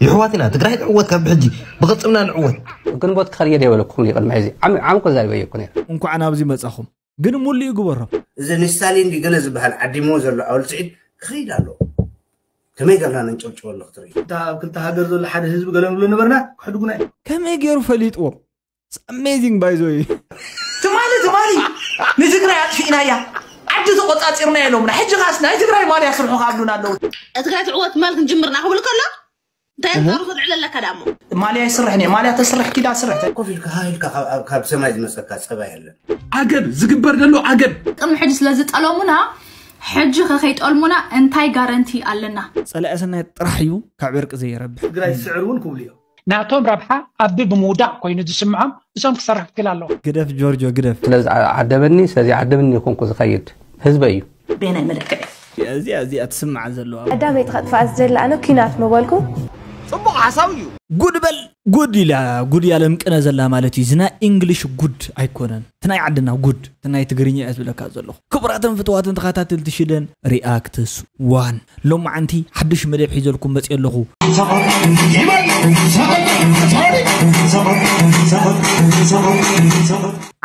ንሕዋት ኢና። ትግራይ ትዕወት ካብ ሕጂ ብቕልፅምና ንዕወት። ግንቦት ክኸድ እየ ደይበለኩም ቅድሚ ሕዚ ዓም ዓምኮ ዛሪበ እየኩ ነይረ። እንኳዕ ናብዚ መጻኹም ግን ሙሉእ ግበሮም። እዚ ንስታሊን ድዩ ገለ ዝበሃል ዓዲሞ ዘሎ ኣወል ስዒድ ክኸይድ ኣለዎ። ከመይ ገርና ነንጨብጭበሉ ክትርኢ? እታ ኣብ ክልተ ሃገር ዘሎ ሓደ ህዝቢ ገለ ንብሎ ነበርና ክሕድጉና እዩ። ከመይ ገይሩ ፈሊጥዎ? ኣሜዚንግ ባይዞ እዩ። ትማሊ ትማሊ ንትግራይ ኣጥፊእናያ ዓዲ ተቆፃፂርና የለውና ሕጂ ካስ ናይ ትግራይ ማልያ ስርሑ ካብሉና ኣለዉ። ትግራይ ትዕወት ትማል ክንጅምር ኢና ክብል ከሎ እንታይ ኣንጻሩ ከድዕል ኣለካ ዳሞ? ማልያ ይስርሕ ነ ማልያ ተስርሕ ኪዳ ስርሕ ተ- ኮፍ ኢልካ ሃ ኢልካ ካብ- ኣብ- ካብ ሰማይ ዝመፀካ ፀባ የለን። ዓገብ ዝግበር ዘሎ ዓገብ ቅድሚ ሕጂ ስለ ዝጠለሙና ሕጂ ከከይጠልሙና እንታይ ጋረንቲ ኣለና? ፀላኢ ሰናይ ጥራሕ እዩ ካብ ዕርቂ ዘየረብሕ። ትግራይ ትስዕር እውን ክብሉ እዮም። ናቶም ረብሓ ኣቢ ብምውዳቕ ኮይኑ ዝስምዖም እዞም ክሰርሕ ክትክል ኣለዎ። ግደፍ ጆርጆ ግደፍ። ስለዝዓደበኒ ስለዘይዓደብኒ ይኹንኩ ዝኸይድ ህዝበይ እዩ። በየናይ መለክዒ? እዚኣ እዚኣ ትስማዕ ዘለዋ። ቀዳመይቲ ከጥፍኣ ዝደሊ ኣነ ኲናት ምበልኩ። ፅቡቕ ሓሳብ እዩ። ጉድ በል ጉድ ኢላ ጉድ እያ ለምቅነ ዘላ ማለት እዩ። እዚ ናይ ኢንግሊሽ ጉድ ኣይኮነን። እቲ ናይ ዓድና ጉድ እቲ ናይ ትግርኛ እየ ዝብለካ ዘለኹ። ክቡራትን ፍትዋትን ተኸታተልቲ ሽደን ሪኣክትስ ዋን ሎማዓንቲ ሓዱሽ መደብ ሒዘልኩም መፅየ ኣለኹ።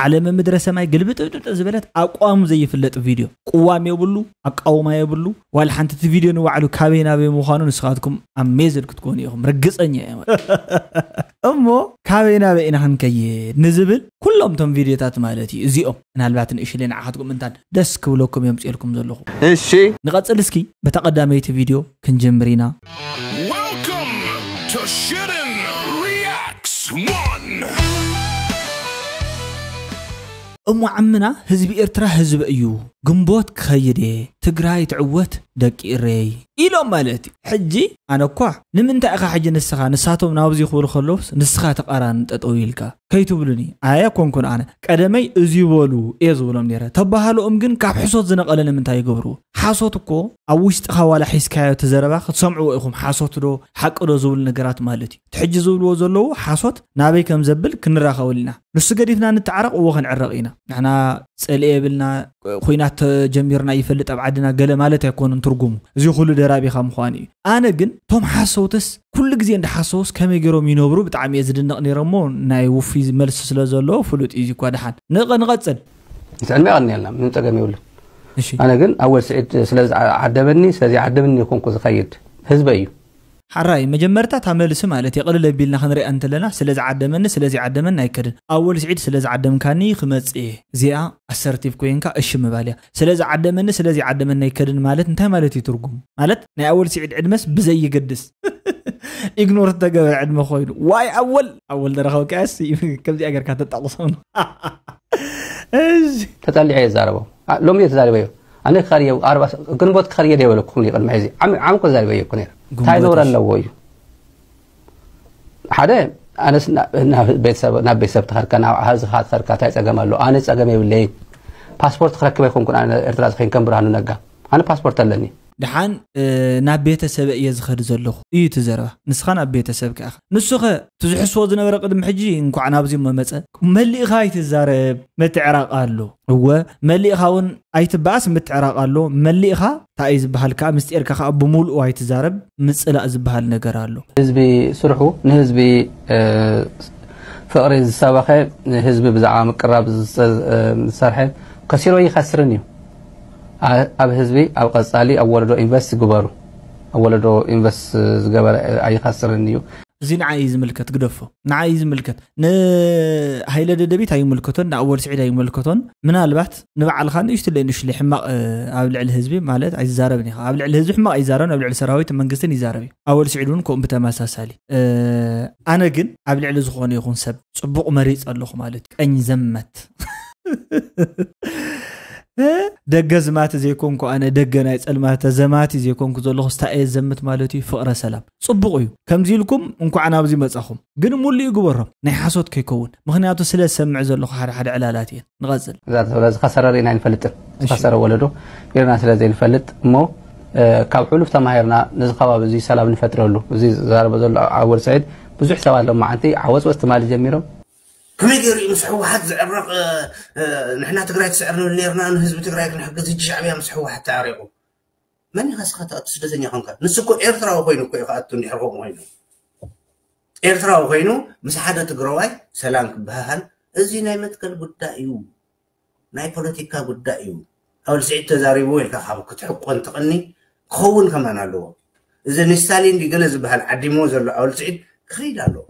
ዓለመ ምድረ ሰማይ ግልብጥብጥብጥ ዝበለት ኣቋሙ ዘይፍለጥ ቪድዮ። ቅዋም የብሉ፣ ኣቃውማ የብሉ። ዋላ ሓንቲ እቲ ቪድዮ ንባዕሉ ካበይ ናበይ ምዃኑ ንስኻትኩም ኣሜዝድ ክትኮኑ ኢኹም። ርግፀኛ እየ። እሞ ካበይ ናበይ ኢና ክንከይድ ንዝብል ኩሎም እቶም ቪድዮታት ማለት እዩ እዚኦም። ምናልባት ንእሽለይ ንዓኻትኩም እንታን ደስ ክብለኩም የምፅኤልኩም ዘለኹ። እሺ። ንቐፅል እስኪ በታ ቀዳመይቲ ቪድዮ ክንጅምር ኢና። Welcome to Shootin' Reacts one! እሞ ዓምና ህዝቢ ኤርትራ ህዝቢ እዩ። ግንቦት ክኸይድ እየ። ትግራይ ትዕወት ደቂ እረይ ኢሎም ማለት እዩ። ሕጂ ኣነ እኳ ንምንታይ ኢኻ ሕጂ ንስኻ ንሳቶም ናብዚ ክብሉ ከለውስ ንስኻ ተቓራኒ ጠጠው ኢልካ ከይትብሉኒ ኣየ ኮንኩን ኣነ ቀደመይ እዚ በሉ እየ ዝብሎም ነይረ። ተባሃልኦም ግን ካብ ሕሶት ዝነቐለ ንምንታይ ይገብርዎ? ሓሶት እኮ ኣብ ውሽጥኻ ዋላ ሒዝካዮ እቲ ዘረባ ክትሰምዕዎ ኢኹም። ሓሶት ዶ ሓቂ ዶ ዝብሉ ነገራት ማለት እዩ። እቲ ሕጂ ዝብልዎ ዘለዉ ሓሶት ናበይ ከም ዘብል ክንራኸበሉ ኢና። ንሱ ገዲፍና ንተዓረቕ እዎ ክንዕረቕ ኢና። ንሕና ጸልኢ የብልና ኩናት ተጀሚርና ይፈልጥ ኣብ ዓድና ገለ ማለት ኣይኮኑን ትርጉሙ። እዚ ኩሉ ደራቢኻ ምዃኑ እዩ። ኣነ ግን እቶም ሓሰውትስ ኩሉ ግዜ እንዳሓሰውስ ከመይ ገይሮም ይነብሩ ብጣዕሚ እየ ዝድነቕ ነይረ እሞ ናይ ውፉይ መልሲ ስለ ዘለዎ ፍሉጥ እዩ እኳ ደሓን ንቐ ንቐጽል። ምስ ዕድመ የቐንየልና ምንም ጸገም የብሉን። እሺ ኣነ ግን ኣወል ስዒድ ስለ ዝዓደመኒ ስለዚ ዓደምኒ ይኮንኩ ዝኸይድ ህዝበ እዩ። ሓራይ መጀመርታ እታ መልሲ ማለት የቕልል ኣቢልና ክንሪኣ እንተለና ስለ ዝዓደመኒ ስለ ዘይዓደመኒ ኣይከድን ኣወል ስዒድ ስለ ዝዓደምካኒ ክመጽእ እየ እዚኣ ኣሰርቲቭ ኮይንካ እሺ ምባል እያ ስለ ዝዓደመኒ ስለ ዘይዓደመኒ ኣይከድን ማለት እንታይ ማለት እዩ ትርጉሙ ማለት ናይ ኣወል ስዒድ ዕድመስ ብዘይገድስ ኢግኖር ዝተገበረ ዕድመ ኮይኑ ዋይ ኣወል ኣወል ደረኸብካያስ ከምዚኣ ገርካ ተጣቕሶም ተጠሊዐ የዛረቦ ሎሚ እየ ተዛሪበዮ ኣነ ክኸድየ ኣርባ ግንቦት ክኸድየ ደይበለኩኹም እዩ ቅድሚ ሕዚ ዓም ዓም እኮ ተዛሪበዮ እኮ ነይረ እንታይ ነውሪ ኣለዎ እዩ ሓደ ኣነስ ናብ ቤተሰብ ናብ ቤተሰብ ትኸድካ ናብ ኣሃዝኻ ትኸድካ እንታይ ፀገም ኣሎ ኣነ ፀገም የብለይን ፓስፖርት ክረክብ ኣይኮንኩን ኣነ ኤርትራ ዝኸይን ከም ብርሃኑ ነጋ ኣነ ፓስፖርት ኣለኒ ደሓን ናብ ቤተሰበ እየ ዝኸድ ዘለኹ እዩ እቲ ዘረባ ንስኻ ናብ ቤተሰብካ ኢኻ ንሱ ኸ እቲ ዝሕስቦ ዝነበረ ቅድሚ ሕጂ እንኳዕ ናብዚ እሞ መጸ መሊእኻ ኣይትዛረብ ምትዕራቕ ኣሎ እወ መሊእኻ እውን ኣይትበኣስ ምትዕራቕ ኣሎ መሊእኻ እንታይ እዩ ዝበሃል ከዓ ምስጢርካ ከዓ ብምሉኡ ኣይትዛረብ ምፅላእ ዝበሃል ነገር ኣሎ ህዝቢ ስርሑ ንህዝቢ ፍቕሪ ዝሰበኸ ንህዝቢ ብዛዕባ ምቅራብ ዝሰርሐ ከሲሮ ይኸስርን እዩ ኣብ ህዝቢ ኣብ ቀፃሊ ኣብ ወለዶ ኢንቨስት ግበሩ ኣብ ወለዶ ኢንቨስት ዝገበረ ኣይኸስርን እዩ እዚ ንዓይ እዩ ዝምልከት ግደፎ ንዓይ እዩ ዝምልከት ንሃይለ ደደቢት ኣይምልከቶን ንኣወል ስዒድ ኣይምልከቶን ምናልባት ንባዕልኻ ንእሽትለይ ንእሽትለይ ሕማቕ ኣብ ልዕሊ ህዝቢ ማለት ኣይዛረብን ኢኻ ኣብ ልዕሊ ህዝቢ ሕማቕ ኣይዛረብን ኣብ ልዕሊ ሰራዊት መንግስትን ይዛረብ እዩ ኣወል ስዒድ እውን ከምኡ ብተመሳሳሊ ኣነ ግን ኣብ ልዕሊ ዝኾነ ይኹን ሰብ ፅቡቕ መሪፅ ኣለኹ ማለት እዩ ቀኝ ዘመት ደገ ዝማተ ዘይኮንኩ ኣነ ደገ ናይ ጸልማተ ዘማቲ ዘይኮንኩ ዘለኹ ስታ እየ ዘምት ማለት እዩ ፍቕረ ሰላም ጽቡቕ እዩ ከምዚ ኢልኩም እንኳዕ ናብዚ መጻኹም ግን ሙሉእ ግበሮም ናይ ሓሶት ከይከውን ምኽንያቱ ስለ ዝሰምዕ ዘለኹ ሓደ ሓደ ዕላላት እየን ንቐጽል እዛ ተብላ ዝኸሰረ ርኢና ኣይንፈልጥን ዝኸሰረ ወለዶ ርና ስለ ዘይንፈልጥ እሞ ካብ ሕሉፍ ተማሂርና ነዚ ከባቢ እዚ ሰላም ንፈጥረሉ እዚ ዝዛረበ ዘሎ ኣወል ስዒድ ብዙሕ ሰባት ሎማዓንቲ ዓወፅወፅ ትማሊ ጀሚሮም ከመይ ገይሩ እዩ ምስ ህወሓት ዝዕረቕ ንሕና ትግራይ ትስዕር ንብል ነርና ንህዝቢ ትግራይ ክንሕግዝ ህጂ ሻዕብያ ምስ ህወሓት ተዓሪቑ መን ኢኻ ስኻ ትኣቱ ስደተኛ ኮንካ ንሱ እኮ ኤርትራዊ ኮይኑ እኮ እዩ ክኣቱ እንድሕር ከምኡ ኮይኑ ኤርትራዊ ኮይኑ ምስ ሓደ ትግራዋይ ሰላም ክበሃሃል፣ እዚ ናይ መትከል ጉዳይ እዩ፣ ናይ ፖለቲካ ጉዳይ እዩ። ኣወል ስዒድ ተዛሪቡ ኢልካ ካብ ክትሕቆን ትቕኒ ክኸውን ከማን ኣለዎ። እዚ ንስታሊን ዲ ገለ ዝበሃል ዓዲሞ ዘሎ ኣወል ስዒድ ክኸይድ ኣለዎ።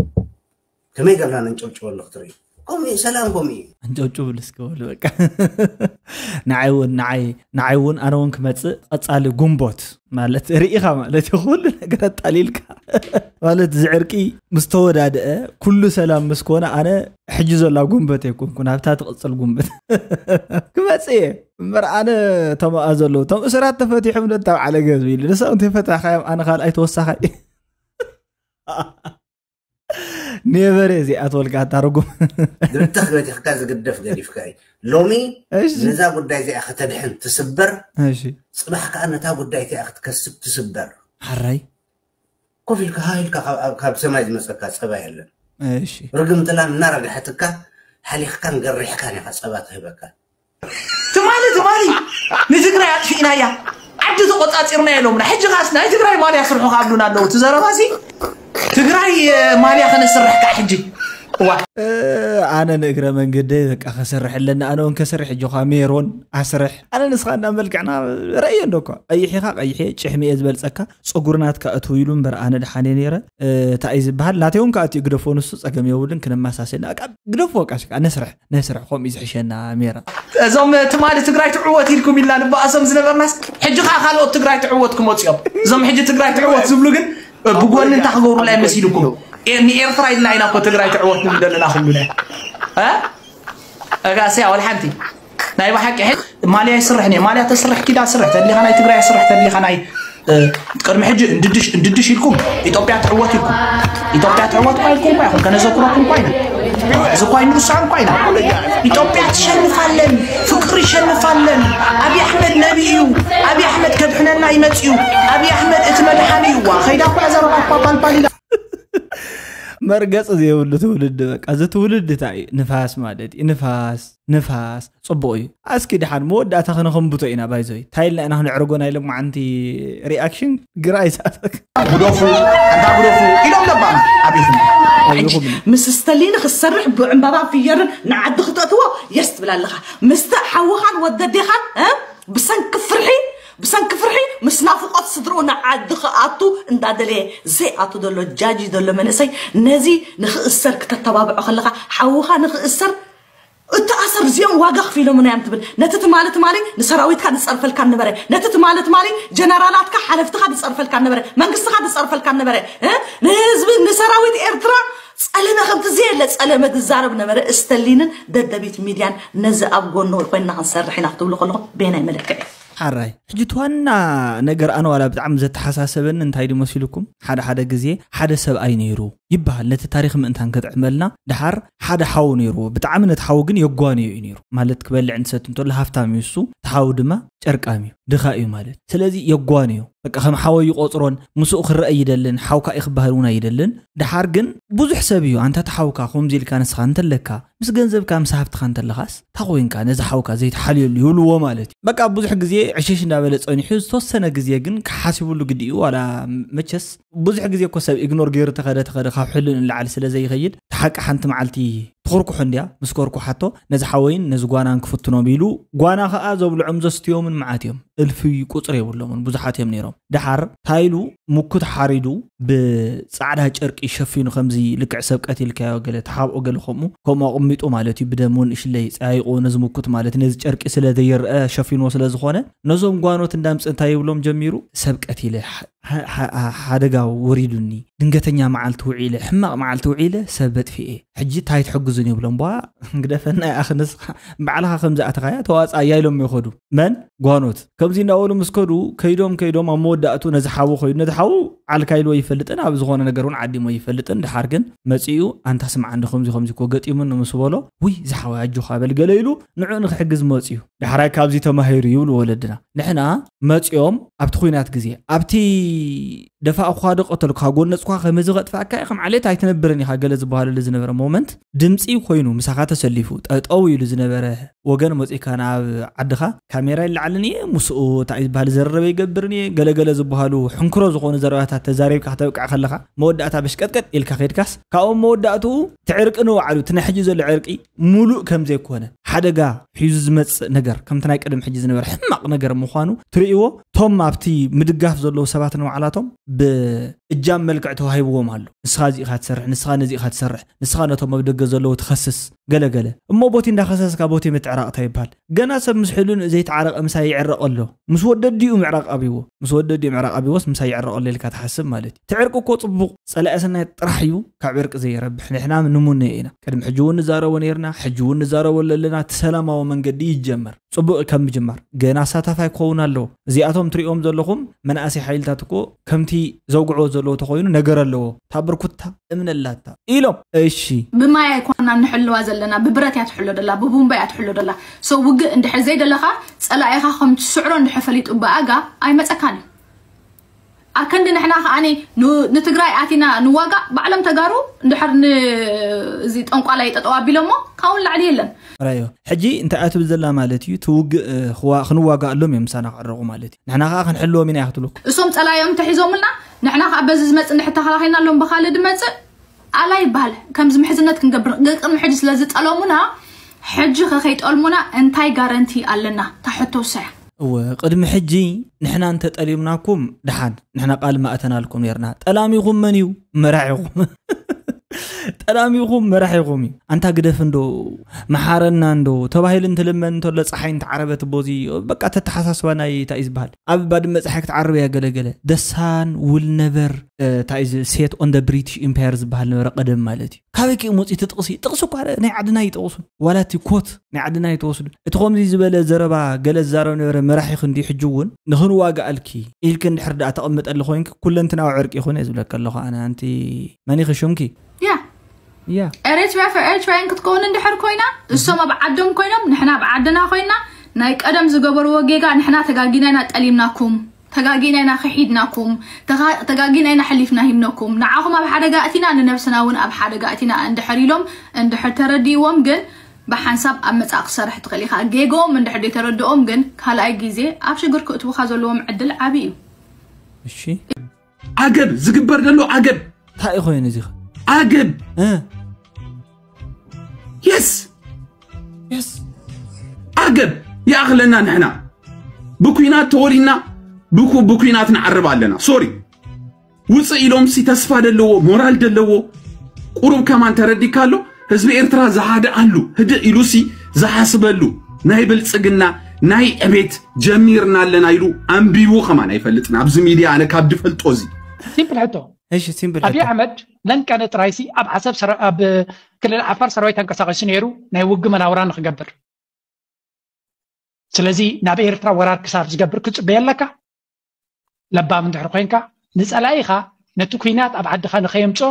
ከመይ ገርና ነንጨብጭበሉ ክትርኢ? ከምኡ እዩ፣ ሰላም ከምኡ እዩ። ኣንጨብጭቡ እስኪ በሉ በቃ። ንዓይ እውን ንዓይ ንዓይ እውን ኣነ እውን ክመፅእ ቀፃሊ ጉንቦት ማለት ርኢኻ ማለት እዩ። ኩሉ ነገር ኣጣሊልካ ማለት እዚ ዕርቂ ምስ ተወዳድአ ኩሉ ሰላም ምስ ኮነ ኣነ ሕጂ ዘላ ጉንበት ኣይኮንኩን ኣብታ ትቕፅል ጉንበት ክመፅእ እየ። እምበር ኣነ እቶም ኣብኣ ዘለዉ እቶም እሱራት ተፈቲሖም ነታ ዓለገ ዝብሉ ንሳም ተፈታኻዮም ኣነ ካልኣይ ተወሳኻይ ኔቨር እየ እዚኣ ትበልካ ኣታ ርጉም። ግርተኽ ገቲኽካ ዝግደፍ ገዲፍካ እዩ። ሎሚ እሺ ነዛ ጉዳይ እዚኣ ከተድሕን ትስበር፣ እሺ ፅባሕ ከዓ ነታ ጉዳይ እቲኣ ክትከስብ ትስበር። ሓራይ ኮፍ ኢልካ ሃ ኢልካ ካብ- ካብ ሰማይ ዝመፀካ ፀባ የለን። እሺ ርግም ጥላም እናረግሐትካ ሓሊኽካን ገሪሕካን ኢኻ ፀባ ትህበካ። ትማሊ ትማሊ ንትግራይ ኣጥፊእናያ ዓዲ ተቆፃፂርና ኢሎምና። ሕጂ ካስ ናይ ትግራይ ማልያ ስርሑ ካብሉና ኣለዉ። እቲ ዘረባ ሲ ትግራይ ማልያ ከነስርሕ ከዓ ሕጂ እዋ ኣነ ንእግረ መንገደ በቃ ከሰርሕ ኣለና ኣነ እውን ከሰርሕ እጆኻ ሜሮን ኣስርሕ ኣነ ንስኻ እንዳ መልክዕና ረእዮ እንዶ እኳ ቀይሕ ኢኻ ቀይሕ እየ ጭሕሚ እየ ዝበልፀካ ፀጉሪ ናትካ እትው ኢሉ እምበር ኣነ ድሓን እየ ነይረ እንታይ እዩ ዝበሃል ናተይ እውን ከዓ እትዩ ግደፎ ንሱ ፀገም የብሉን ክነመሳሰልና በቃ ግደፎ በቃ ሽካ ነስርሕ ነስርሕ ከምኡ እዩ ዝሕሸና ሜራ እዞም ትማሊ ትግራይ ትዕወት ኢልኩም ኢልና ንበኣሶም ዝነበርናስ ሕጂ ከዓ ካልኦት ትግራይ ትዕወት ክመፅኦም እዞም ሕጂ ትግራይ ትዕወት ዝብሉ ግን ብጎኒ እንታይ ክገብሩላ እዩ መሲልኩም? ኤ- ንኤርትራ ኢልና ኢና እኮ ትግራይ ትዕወት ንብል ዘለና ኩሉና። እ? እጋስያ ወላ ሓንቲ ናይ ብሓቂ ሕጂ ማልያ ይስርሕ ኒ ማልያ ተስርሕ ኪዳ ስርሕ ተድሊኻ ናይ ትግራይ ስርሕ ተድሊኻ ናይ እ፣ ቅድሚ ሕጂ እንድድሽ እንድድሽ ኢልኩም ኢትዮጵያ ትዕወት ኢልኩም ኢትዮጵያ ትዕወት እኳ ኢልኩም እኳ ኢኹም ከነዘክረኩም እኳ ኢና እዚ እኳ ይንርሳዕ እኳ ኢና ኢትዮጵያ ትሸንፋለን ፍቅር ይሸንፋለን ኣብይ ኣሕመድ ነቢ እዩ ኣብይ ኣሕመድ ከድሕነና ይመፅ እዩ ኣብይ ኣሕመድ እቲ መድሓኒ እዩ ዋ ከይዳ እኳ ዘረባ እኳ ባልባል ኢላ መርገፂ ዘይብሉ ትውልዲ በቃ እዚ ትውልዲ እንታይ እዩ ንፋስ ማለት እዩ ንፋስ ንፋስ ፅቡቅ እዩ እስኪ ድሓን መወዳእታ ከነኸንብቶ ኢና ባይዞይ እንታይ ኢልና ኢና ክነዕርጎ ናይ ልማዓንቲ ሪኣክሽን ግራ ይሰኣተክ ግደፉ ኣንታ ግደፉ ኢሎም ለባም ኣቤኹም ይኹም ምስ ስተሊኒ ክሰርሕ ብዕምባባን ፍየርን ንዓዲ ክተእትዎ የስ ትብል ኣለኻ ምስተ ሓውኻን ወደዴኻን እ? ብሰንኪ ፍርሒ ብሰንኪ ፍርሒ ምስ ናፍቆት ስድርኡ ንዓዲ ክኣቱ እንዳደለየ ዘይኣቱ ዘሎ ጃጂ ዘሎ መንእሰይ ነዚ ንክእሰር ክተተባብዖ ከለኻ ሓውኻ ንክእሰር እተኣሰር እዚኦም ዋጋ ክፊሎምና እዮም ትብል ነቲ ትማሊ ትማሊ ንሰራዊትካ ዝፀርፈልካ ነበረ ነቲ ትማሊ ትማሊ ጀነራላትካ ሓለፍትካ ዝፀርፈልካ ነበረ መንግስትካ ዝፀርፈልካ ነበረ እ? ንህዝቢ ንሰራዊት ኤርትራ ፀለመ ከምቲ ዘየለ ፀለመ ዝዛረብ ነበረ እስተሊንን ደደቢት ሚድያን ነዚ ኣብ ጎኑ ኮይንና ክንሰርሕ ኢና ክትብሉ ከለኹም ቤናይ መለክዕ እዩ ሓራይ ሕጂ እቲ ዋና ነገር ኣነ ዋላ ብጣዕሚ ዘተሓሳሰበኒ እንታይ ድዩ መሲልኩም ሓደ ሓደ ግዜ ሓደ ሰብኣይ ነይሩ ይበሃል ነቲ ታሪክ ምእንታን ከጥዕመልና ድሓር ሓደ ሓው ነይርዎ ብጣዕሚ ነቲ ሓው ግን የጓንዮ እዩ ነይሩ ማለት ክበልዕ ንሰት እንተሎ ሃፍታም እዩ እሱ እቲ ሓው ድማ ጨርቃም እዩ ድኻ እዩ ማለት ስለዚ የጓንዮ በቃ ከም ሓወይ ይቆፅሮን ምስኡ ክረአ ይደልን ሓውካ እዩ ክበሃል እውን ኣይደልን ድሓር ግን ብዙሕ ሰብ እዩ ኣንታ ተሓውካ ከምዚ ኢልካ ንስኻ እንተለካ ምስ ገንዘብካ ምስ ሃብትኻ እንተለኻስ እንታይ ኮይንካ ነዚ ሓውካ ዘይትሓልየሉ ይብልዎ ማለት እዩ በቃ ብዙሕ ግዜ ዕሽሽ እንዳበለ ፀኒሑ ዝተወሰነ ግዜ ግን ክሓሲብሉ ግዲ እዩ ዋላ መቸስ ብዙሕ ግዜ እኮ ሰብ ኢግኖር ገይሩ ተኸደ ተኸደ ካብ ሕሉን ንላዕሊ ስለ ዘይኸይድ እቲ ሓቂ ሓንቲ መዓልቲ ትኹርኩሑ እንድያ ምስ ኮርኩሓቶ ነዚ ሓወይን ነዚ ጓናን ክፍትኖም ኢሉ ጓና ከዓ ዘብልዖም ዘስትዮምን መዓት እዮም እልፊ ቁፅሪ የብሎምን ብዙሓት እዮም ነይሮም ድሓር ታይሉ ሙኩት ሓሪዱ ብፃዕዳ ጨርቂ ሸፊኑ ከምዚ ልክዕ ሰብ ቀቲልካዮ ገለ ተሓብኦ ገለ ከምኡ ከምኡ ኣቕሚጡ ማለት እዩ ብደም እውን እሽለይ ፀያይቑ ነዚ ሙኩት ማለት ነዚ ጨርቂ ስለ ዘየርአ ሸፊንዎ ስለ ዝኾነ ነዞም ጓኖት እንዳምፅ እንታይ ይብሎም ጀሚሩ ሰብ ቀቲለ ሓደጋ ወሪዱኒ ድንገተኛ መዓልቲ ውዒለ ሕማቕ መዓልቲ ውዒለ ሰብ በጥፊኤ ሕጂ ታይ ትሕግዙን ይብሎም ቧ ግደፈና ይኣኽንስ ባዕልኻ ከም ዝኣተኻያ ተዋፃያ ኢሎም ይኸዱ መን ጓኖት ከምዚ እናበሉ ምስ ከዱ ከይዶም ከይዶም ኣብ መወዳእቱ ነዚ ሓዉ ከይዱ ነዚ ሓዉ ዓልካ ኢልዎ ይፈልጥን ኣብ ዝኾነ ነገር እውን ዓዲሞ ይፈልጥን ድሓር ግን መፂኡ ኣንታ ስምዓ እንዲ ከምዚ ከምዚ እኮ ገጢሙኒ ምስ በሎ ውይ ዝሓወይ ኣጆኻ በል ገለ ኢሉ ንዑ ንክሕግዝ መፅዩ ዳሕራይ ካብዚ ተማሂሩ ይብሉ ወለድና ንሕና መፅኦም ኣብቲ ኩናት ግዜ ኣብቲ ደፋእኳ ዶ ቀተልኳ ጎነፅኳ ከመዚ ከጥፋእካ ከም ዓሌት ኣይትነብርን ኢኻ ገለ ዝበሃለሉ ዝነበረ ሞመንት ድምፂ ኮይኑ ምሳኻ ተሰሊፉ ጠጠው ኢሉ ዝነበረ ወገን መፂእካ ናብ ዓድኻ ካሜራ ይለዓልን እየ ምስኡ እንታይ ዝበሃል ዘረረበ ይገብርን እየ ገለገለ ዝበሃሉ ሕንክሮ ዝኾኑ ዘረባታት ተዛሪብካ ከተብቅዕ ከለኻ መወዳእታ በሽቀጥቀጥ ኢልካ ከድካስ ካብኡ መወዳእትኡ እቲ ዕርቂ ንባዕሉ እቲ ናይ ሕጂ ዘሎ ዕርቂ ሙሉእ ከም ዘይኮነ ሓደጋ ሒዙ ዝመፅእ ነገር ከምቲ ናይ ቅድም ሕጂ ዝነበረ ሕማቕ ነገር ምዃኑ ትርእይዎ። እቶም ኣብቲ ምድጋፍ ዘለዉ ሰባት ንባዕላቶም ብእጃም መልክዕ ተዋሂብዎም ኣሎ። ንስኻ እዚኢኻ ትሰርሕ፣ ንስኻ ነዚኢኻ ትሰርሕ፣ ንስኻ ነቶም ኣብ ደገ ዘለዉ ትኸስስ ገለገለ። እሞ ቦቲ እንዳኸሰስካ ቦቲ ምትዕራቕ እንታይ ይበሃል? ገና ሰብ ምስ ሕሉን ዘይተዓረቐ ምሳይ ይዕረቕ ኣሎ። ምስ ወደዲኡ ምዕራቕ ኣብይዎ፣ ምስ ወደዲኡ ምዕራቕ ኣብይዎስ ምሳይ ይዕረቕ ኣሎ ኢልካ ትሓስብ ማለት እዩ። እቲ ዕርቂ እኮ ጽቡቕ ጸላኢ ሰናይ ጥራሕ እዩ ካብ ዕርቂ ዘይረብሕ። ንሕና ንሙነ ኢና። ቅድሚ ሕጂ እውን ንዛረቦ ነይርና፣ ሕጂ እውን ንዛረበሉ ኣለና። እቲ ሰላማዊ መንገዲ ይጀመር። ጽቡቕ ከም ምጅማር። ገና ኣሳታፋይ ክኸውን ኣለዎ። እዚኣቶም ትሪኦም ዘለኹም መናእሰይ ሓይልታት እኮ ከምቲ ዘውግዕዎ ዘለዉ ተኾይኑ ነገር ኣለዎ። እታ ብርኩታ እምነላታ ኢሎም። እሺ። ብማይ ኣይኮና ንሕልዋ ዘለና፣ ብብረት እያ ትሕሎ ደላ፣ ብቡምባ እያ ትሕሎ ደላ። So ውግእ እንድሕር ዘይደለኻ ጸላኢኻ ከም ትስዕሮ እንድሕር ፈሊጡ ብኣጋ ኣይመጸካን እዩ። ኣከንዲ ንሕና ከኣኒ ን-፣ ንትግራይ ኣቲና ንዋጋእ ባዕሎም ተጋሩ እንድሕር ን-፣ እዚ ጠንቋላይ ጠጠው ኣቢሎሞ ካብኡ ንላዕሊ የለን። ራዮ ሕጂ እንታይ ኣትብል ዘላ ማለት እዩ? እቲ ውግእ እ፣ ክዋ-፣ ክንዋጋኣሎም እዮም ምሳና ክዕረቑ ማለት እዩ። ንሕና ከዓ ክንሕልዎም ኢና እያ ክትብለኩም። እሶም ጸላዮም ተሒዞምልና ንሕና ከዓ በዚ ዝመጽእ እንድሕር ተኸላኺልናሎም ብኻልእ ድመጽእ ኣላ ይበሃል። ከምዚ ምሕዝነት ክንገብር ቅድሚ ሕጂ ስለ ዝጠለሙና ሕጂ ከከይጠልሙና እንታይ ጋረንቲ ኣለና? ታሕቶ ውሳያ። እወ ቅድሚ ሕጂ ንሕና እንተጠሊምናኩም ደሓን ንሕና ቃል ማእተናልኩም ነርና። ጠላሚኹም መን እዩ? መራሒኹም። ጠላሚኹም መራሒኹም እዩ። ኣንታ ግደፍ እንዶ መሓረና እንዶ ተባሂሉ እንትልመን እንተሎ ፀሓይ እንተዓረበት ቦዚ በቃ ተተሓሳስባ ናይ እንታይ እዩ ዝበሃል ኣብ ባድመ ፀሓይ ክትዓርብ እያ ገለገለ ደሳን ውል ነበር እንታይ እዩ set on the British Empire ዝበሃል ነበረ ቀደም ማለት እዩ። ካበይ ከ መፂ እቲ ጥቕሲ? ጥቕሲ እኳ ናይ ዓድና ይጠቕሱ ዋላ እቲ ኮት ናይ ዓድና ይተወስዱ። እቲ ከምዚ ዝበለ ዘረባ ገለ ዝዛረብ ነበረ መራሒ ክንዲ ሕጂ እውን ንኽንዋጋኣልኪ ኢልክ እንድሕር ደኣ ተቐምጠሊ ኮይንክ ኩለንትናዊ ዕርቂ ይኹን እየ ዝብለካ ኣለኹ ኣነ ኣንቲ መኒኺ ሹምኪ ያ ያ ኤሪትሪያ for ኤሪትሪያን ክትከውን እንድሕር ኮይና እሶም ኣብ ዓዶም ኮይኖም ንሕና ኣብ ዓድና ኮይና ናይ ቀደም ዝገበርዎ ጌጋ ንሕና ተጋጊና ኢና ጠሊምናኩም ተጋጊና ኢና ክሒድናኩም ተጋ- ተጋጊና ኢና ሕሊፍና ሂብነኩም ንዓኹም ኣብ ሓደጋ እቲና ንነብስና እውን ኣብ ሓደጋ እቲና እንድሕር ኢሎም እንድሕር ተረዲእዎም ግን ብሓንሳብ ኣብ መጻእ ክሰርሕ ትኽእል ኢኻ ጌግኦም እንድሕር ዘይተረድኦም ግን ካልኣይ ግዜ ኣብ ሽግር ክእትውኻ ዘለዎም ዕድል ዓቢ እዩ እሺ ዓገብ ዝግበር ዘሎ ዓገብ እንታይ እዩ ኮይኑ እዚ ዓገብ እ የስ የስ ዓገብ ይኣኽለና ንሕና ብኩናት ተወሊና ብኩ ብኩናት ንዓርብ ኣለና ሶሪ ውፅእ ኢሎም ሲ ተስፋ ደለዎ ሞራል ደለዎ ቁሩብ ከማን ተረዲካ ኣሎ ህዝቢ ኤርትራ ዝሃድኣሉ ህድእ ኢሉ ሲ ዝሓስበሉ ናይ ብልፅግና ናይ ዕቤት ጀሚርና ኣለና ኢሉ ኣንቢቡ ከማን ኣይፈልጥን ኣብዚ ሚድያ ኣነ ካብ ድፈልጦ እዚ ሲምፕል ሕቶ እሺ ሲምፕል ኣብይ ኣሕመድ ለንቀነ ጥራይሲ ኣብ ዓሰብ ሰራ- ኣብ ክልል ዓፋር ሰራዊት ተንቀሳቒሱ ነይሩ ናይ ውግ መናውራ ንክገብር ስለዚ ናብ ኤርትራ ወራር ክሳብ ዝገብር ክፅበየ ኣለካ ለባም እንድሕር ኮይንካ ንፀላኢኻ ነቲ ኩናት ኣብ ዓድኻ ንኸየምፅኦ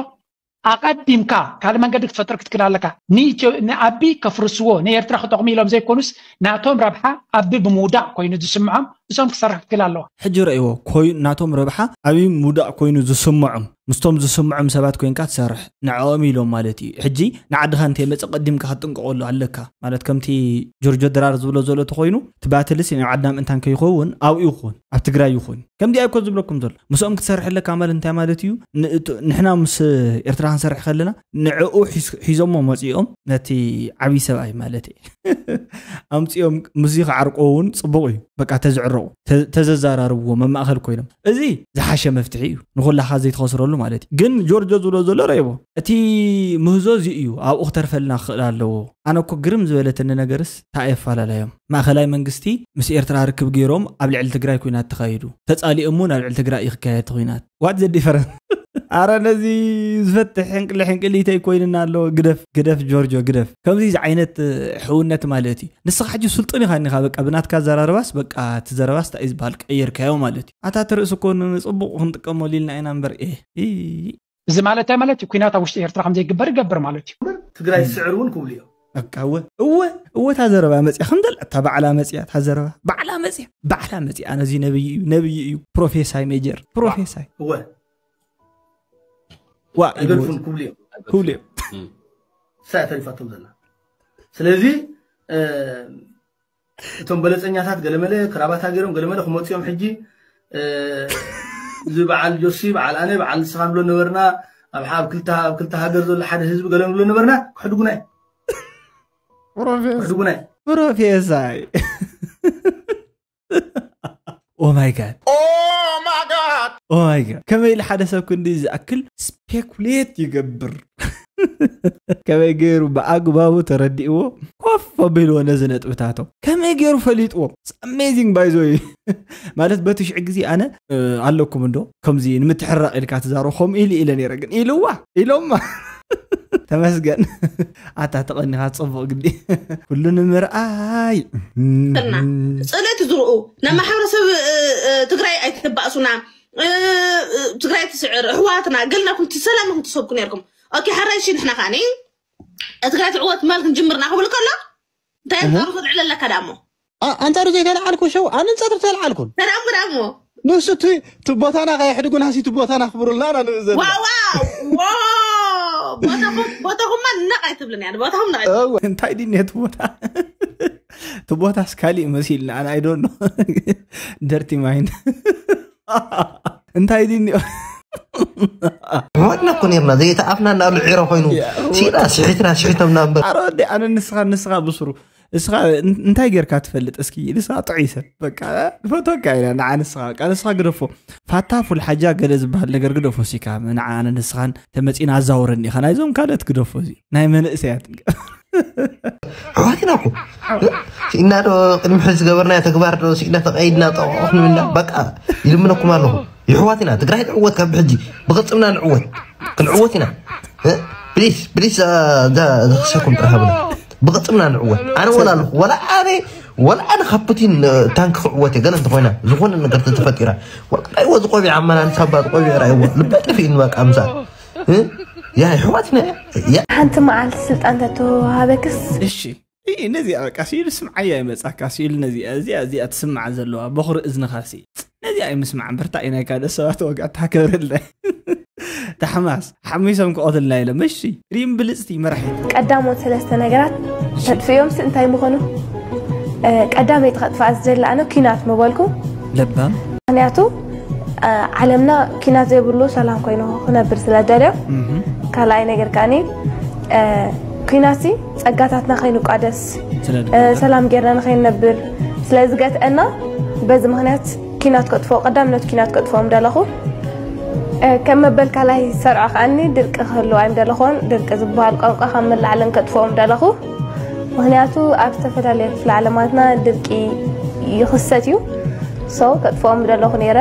ኣቐዲምካ ካልእ መንገዲ ክትፈጥር ክትክል ኣለካ ንኢትዮ- ንኣቢ ከፍርስዎ ንኤርትራ ክጠቕሙ ኢሎም ዘይኮኑስ ናቶም ረብሓ ኣቢ ብምውዳቕ ኮይኑ ዝስምዖም እሶም ክሰርሕ ክትክል ኣለዋ ሕጂ ረእይዎ ኮይኑ ናቶም ረብሓ ኣብይ ምውዳቕ ኮይኑ ዝስምዖም ምስቶም ዝስምዖም ሰባት ኮይንካ ትሰርሕ ንዕኦም ኢሎም ማለት እዩ ሕጂ ንዓድኻ እንተይመፀ ቀዲምካ ክትጥንቀቐሉ ኣለካ ማለት ከምቲ ጆርጆ ድራር ዝብሎ ዘሎ ተኮይኑ እቲ ባትልስ ናብ ዓድና ምእንታን ከይኸውን ኣብኡ ይኹን ኣብ ትግራይ ይኹን ከምዚ ኣይኮ ዝብለኩም ዘሎ ምስኦም ክትሰርሕ ኣለካ ማለት እንታይ ማለት እዩ ንእቱ- ንሕና ምስ ኤርትራ ክንሰርሕ ከለና ንዕኡ ሒዝ- ሒዞሞ መፂኦም ነቲ ዓብዪ ሰብኣይ ማለት እዩ ኣምፅኦም ምስዚ ክዓርቆ እውን ፅቡቕ እዩ በቃ ተዝዕረቑ ተ- ተዘዛራርብዎ መማእኸል ኮይኖም እዚ ዝሓሸ መፍትሒ እዩ ንኩላኻ ዘይትኸስረሉ ማለት እዩ ግን ጆርጆ ዝብሎ ዘሎ ረይቦ እቲ ምህዞ እዚ እዩ ኣብኡ ክተርፈልና ክኽእል ኣለዎ ኣነ እኮ ግርም ዝበለትኒ ነገርስ እንታይ ኣየፈላለዮም ማእኸላይ መንግስቲ ምስ ኤርትራ ርክብ ገይሮም ኣብ ልዕሊ ትግራይ ኩናት ተኻይዱ ተፃሊኦም እውን ኣብ ልዕሊ ትግራይ እዩ ክካየድ እቲ ኩናት what the difference ኣረ ነዚ ዝፈትሕ ሕንቅሊ ሕንቅሊተይ ኮይንና ኣሎ ግደፍ ግደፍ ጆርጆ ግደፍ ከምዚ ዓይነት ሕውነት ማለት እዩ ንስኻ ሕጂ ስልጡን ኢኻ እኒኻ በቃ ብናትካ ዘራርባስ በቃ እቲ ዘረባስ እንታይ እዩ ዝበሃል ቀየርካዮ ማለት እዩ ኣታ እቲ ርእሲ እኮ ንፅቡቕ ክንጥቀመሉ ኢልና ኢና እምበር ኤ እዚ ማለት እንታይ ማለት እዩ ኩናት ኣብ ውሽጢ ኤርትራ ከም ዘይግበር ይገብር ማለት እዩ ትግራይ ዝስዕር እውን ክብሉ እዮም በቃ እወ እወ እወ እታ ዘረባ መፅያ ከም ዘላ እታ ባዕላ መፅያ እታ ዘረባ ባዕላ መፅያ ባዕላ መፅያ ኣነ እዚ ነብይ እዩ ነብይ እዩ ፕሮፌሳይ ሜጀር ፕሮፌሳይ እወ ዋ ኣይገድፉን ክብሉ እዮም ክብሉ እዮም እሳ እያ ተሪፋቶም ዘላ ስለዚ እ፣ እቶም በለፀኛታት ገለመለ ክራባታ ገይሮም ገለመለ ክመፅኦም ሕጂ እ፣ እዚ በዓል ጆሲ፣ በዓል ኣነ፣ በዓል ንስኻ ንብሎ ነበርና። ኣብ ሓ- ኣብ ክልተ ኣብ ክልተ ሃገር ዘሎ ሓደ ህዝቢ ገለ ንብሎ ነበርና። ክሕድጉና እዩ። ፕሮፌስ ክሕድጉና እዩ። ፕሮፌሳይ Oh my god. Oh my god. ከመይ ኢሉ ሓደ ሰብ ክንዲ ዝኣክል ስፔኩሌት ይገብር? ከመይ ገይሩ ብኣግባቡ ተረዲእዎ ኮፍ ኣቢልዎ ነዚ ነጥብታቶም ከመይ ገይሩ ፈሊጥዎ? ኣሜዚንግ ባይዞ ማለት በቲ ሽዕ ግዜ ኣነ እ፣ ኣለኩም እንዶ ከምዚ ንምትሕራቕ ኢልካ ትዛረቡ ከምኡ ኢሉ ኢለ ነይረ ግን ኢልዋ ኢሎማ ተመስገን ኣታ ተቐኒኻ ጽቡቕ ግዲ ኩሉ ንምርኣይ እና ጽልእቲ ዝርኡ ናብ ማሕበረሰብ እ፣ እ፣ ትግራይ ኣይትባእሱና እ፣ እ፣ ትግራይ ትስዕር ኣሕዋትና ገልናኩም ሰላምኩም ትሰብኩ ነርኩም ኦኬ ሓራይ ሺ ንሕና ካኒ ትግራይ ትዕወት ማል ክንጅምርና ክብል ከሎ እንታይ ኣንጻሩ ተልዕለለካ ዳሞ ኣንጻሩ ዘይተልዓልኩ ሸው ኣነ ኣንጻሩ ተልዓልኩን ተዳሞ ዳሞ ንሱ እቲ እቲ ቦታና ከየሕድጉና ሲ እቲ ቦታና ክብሩልና ኢና ንርኢ ዘለና ዋዋ ቦታኹማ ነቕ ኣይትብልን እያ ቦታኹም ነቕ እንታይ ድዩ ነቲ ቦታ እቲ ቦታስ ካሊእ መሲልና ኣነ ኣይዶኖ ደርቲ ማይንድ እንታይ ድዩ ሕወትና እኮ ነርና ዘይተኣፍና እናሉ ዒሮ ኮይኑ ሲና ስሒትና ስሒቶምና እምበር ኣረ ወዲ ኣነ ንስኻ ንስኻ ብስሩ እስኻ እንታይ ጌርካ ትፈልጥ እስኪ ንስኻ ጥዑይ ሰብ በቃ ንፈትወካ ኢና ንዓ ንስኻ በቃ ንስኻ ግደፎ ፋታ ፉል ሓጃ ገለ ዝበሃል ነገር ግደፎ ሲካ ንዓ ኣነ ንስኻን ተመፂና ኣዛውረኒ ኢኻ ናይዞም ካልኦት ግደፎ እዚ ናይ መንእሰያት ኣሕዋትና እኮ ስኢና ዶ ቅድሚ ሕዚ ዝገበርናዮ ተግባር ዶ ስኢና ተቐይድና ጠቕቕ ንብላ በቃ ይልምነኩም ኣለኹ ይሕዋት ኢና ትግራይ ትዕወት ካብ ሕጂ ብቕፅምና ንዕወት ክንዕወት ኢና ፕሊስ ፕሊስ ዘኽሰኩም ጥራሕ ብላ ብቕፅምና ንዕወት ኣነ ወላ ኣለኹ ወላ ኣነ ወላ ኣነ ካብ ፑቲን ታንክ ክዕወት እየ ገለ እንተኮይና ዝኾነ ነገር ተተፈጢራ ወላ ወዚ ቆቢዕ ኣመላልሳ ባ ቆቢዕ ራይዎ ልበ ጠፊእኒ በቃ ምሳ ያ ይሕዋት ኢና ያ ሓንቲ መዓልቲ ስልጣን ተተዋሃበክስ እሺ እይ ነዚኣ በቃ ስኢሉ ስምዓያ ይመጻካ ስኢሉ ነዚኣ እዚኣ እዚኣ ትስምዓ ዘለዋ በኹሪ እዝንኻ ሲ ነዚኣ ኣይምስማዕ እምበርታ እዩ ናይ ካልእ ሰባት ወግዕታ ክብርለ ታሕማስ ሓሚሶም ክቐትልና ኢሎም እሺ ሪም ብልፅቲ መራሒት ቀዳሞት ሰለስተ ነገራት ተጥፍዮም ስ እንታይ ምኾኑ ቀዳመይቲ ከጥፋኣ ዝደሊ ኣነ ኪናት ምበልኩ ለባም ምክንያቱ ዓለምና ኪናት ዘይብሉ ሰላም ኮይኑ ክነብር ስለ ደልዮ ካልኣይ ነገር ከኣኒ ኪናት ሲ ጸጋታትና ከይንቋደስ ሰላም ጌርና ንኸይንነብር ስለ ዝገትአና በዚ ምክንያት ኪናት ከጥፍኦ ቀዳምነት ኪናት ከጥፍኦም ደለኹ ከም መበል ካልኣይ ሰርዖ ከኣኒ ድርቂ ክህልው ኣይምደለኹን ድርቂ ዝበሃል ቋንቋ ካብ መላዕለን ከጥፍኦም ደለኹ ምክንያቱ ኣብ ዝተፈላለየ ክፍለ ዓለማትና ድርቂ ይኽሰት እዩ so ከጥፍኦም ደለኹ ነይረ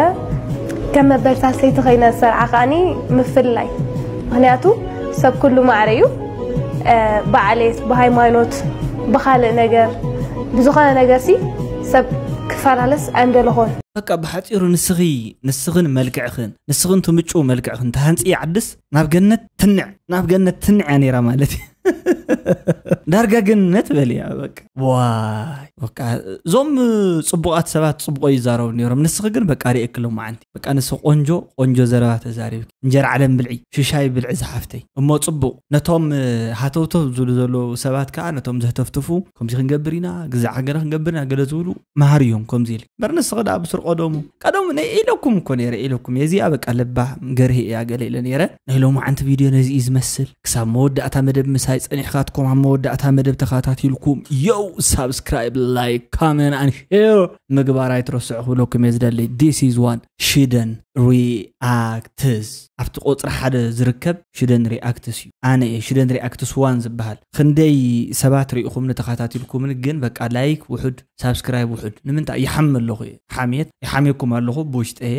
ከም መበል ሳልሰይቲ ከይነ ዝሰርዓ ከኣኒ ምፍልላይ ምክንያቱ ሰብ ኩሉ ማዕረ እዩ ብዓሌት ብሃይማኖት ብካልእ ነገር ብዝኾነ ነገር ሲ ሰብ ክፈላለስ ኣይምደለኹን በቃ ብሓፂሩ ንስኺ ንስኽን መልክዕኽን ንስኽን ትምጭው መልክዕኽን ተሃንፂ ዓድስ ናብ ገነት ትንዕ ናብ ገነት ትንዕ እያ ነይራ ማለት እዩ ዳርጋ ገነት በልያ በቃ ዋይ በቃ እዞም ፅቡቃት ሰባት ፅቡቆ ይዛረቡ ነይሮም ንስኺ ግን በቃ ርእየክሎም መዓንቲ በቃ ንስ ቆንጆ ቆንጆ ዘረባ ተዛሪብኪ እንጀራ ዓለም ብልዒ ሽሻይ ብልዒ ዝሓፍተይ እሞ ፅቡቅ ነቶም ሃተውተው ዝብሉ ዘለዉ ሰባት ከዓ ነቶም ዘህተፍትፉ ከምዚ ክንገብር ኢና ግዛዕ ሃገረ ክንገብር ኢና ገለ ዝብሉ መሃር እዮም ከምዚ ኢል እምበር ንስኺ ደኣ ብስር ቀደሙ ቀደሙ ኢለኩም እኮ ነይረ ኢለኩም የዚኣ በቃ ለባ ገርሂ እያ ገለ ኢለ ነይረ ናይ ሎማዓንቲ ቪድዮ ነዚ እዩ ዝመስል ክሳብ መወዳእታ መደብ ምሳይ ጸኒሕካትኩም ኣብ መወዳእታ መደብ ተኸታቲልኩም ዮው ሳብስክራይብ ላይክ ካመን ኣን ሼር ምግባር ኣይትረስዑ ክብለኩም እየ ዝደሊ this is one ሽደን ሪኣክትስ ኣብቲ ቁፅሪ ሓደ ዝርከብ ሽደን ሪኣክትስ እዩ ኣነ እየ ሽደን ሪኣክትስ ዋን ዝበሃል ክንደይ ሰባት ርኢኹምኒ ተኸታቲልኩምኒ ግን በቃ ላይክ ውሑድ ሳብስክራይብ ውሑድ ንምንታይ ይሓሚ ኣለኹ እየ ሓሜት ይሓሜኩም ኣለኹ ብውሽጠየ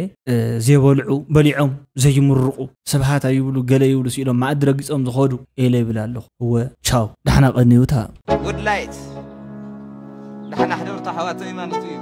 ዘይበልዑ በሊዖም ዘይምርቑ ስብሃት ኣይብሉ ገለ ይብሉ ስኢሎም ማእዲ ረጊፆም ዝኸዱ ኢለ ይብል ኣለኹ እወ ቻው ዳሕና ቀንዩታ ጉድ ላይት ዳሕና ሕደርታ ሓዋተይ ማለት እዩ